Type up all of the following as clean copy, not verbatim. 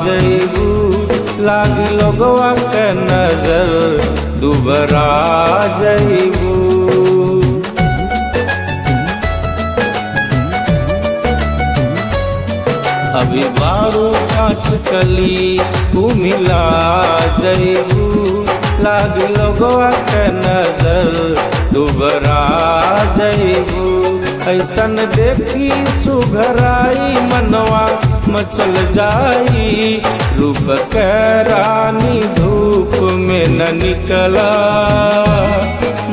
जइबू, लागी लोगवा के नजर दुबरा जइबू। अभी बारू कांच कली तू मिला जइबू, लागी लोगवा के नजर दुबरा जइबू। ऐसन देखी सुघराई मनवा मचल जाई, रूप के रानी धूप में न निकला,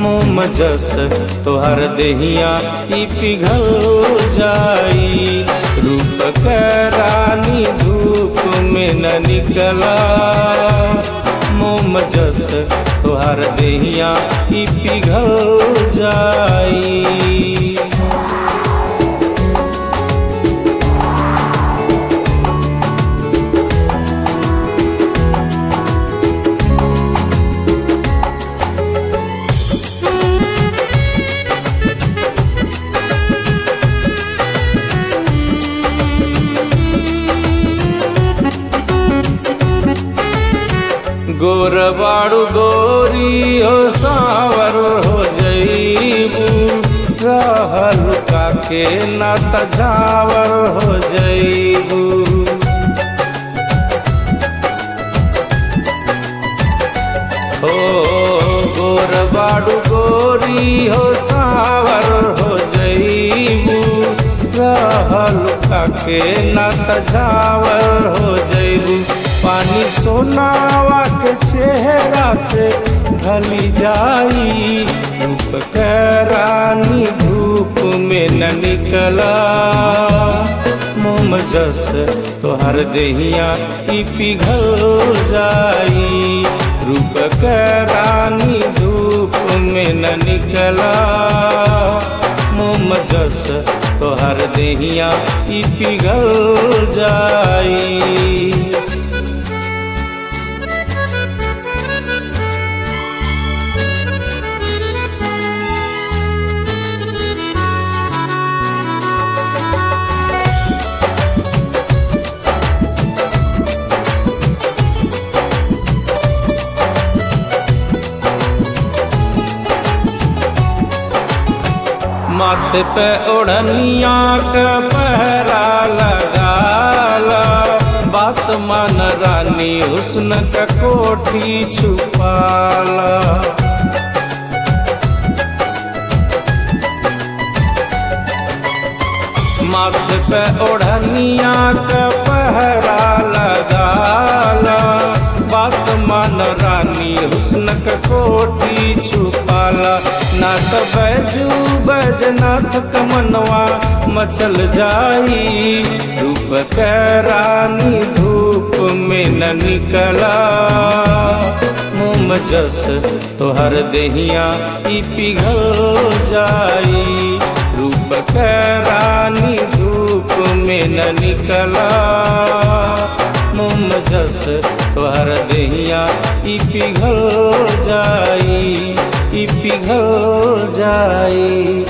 मोम जस तोहर देहिया ई पिघल जाई। रूप के रानी धूप में न निकला, मोम जस तोहर देहिया ई पिघल जाई। गोरबाड़ू गोरी हो सावर हो जईबू, रहल काके नाता झावर हो जईबू। हो गोरबाड़ू गोरी हो सावर हो जईबू, रहल काके नाता झावर हो जईबू। पानी सोनावा के चेहरा से ढली जाई, रूप के रानी धूप में न निकला, मोम जस तोहर देहिया ई पिघल जाई। रूप के रानी धूप में न निकला, मोम जस तोहर देहिया ई पिघल जाई। माथे पे ओढ़निया के पहरा लगाला, बात मान रानी हुस्न का कोठी छुपाला। माथे पे ओढ़निया के पहरा लगाला, बात मान रानी हुस्न का कोठी छुपाला। ना तो बैजू बैजनाथ कमनवा मचल जाई, रूप के रानी धूप में न निकला, मोम जस तोहर देहिया ई पिघल जाई। रूप के रानी धूप में न निकला, मोम जस तोहर देहिया ई पिघल जाई, ई पिघल जाई,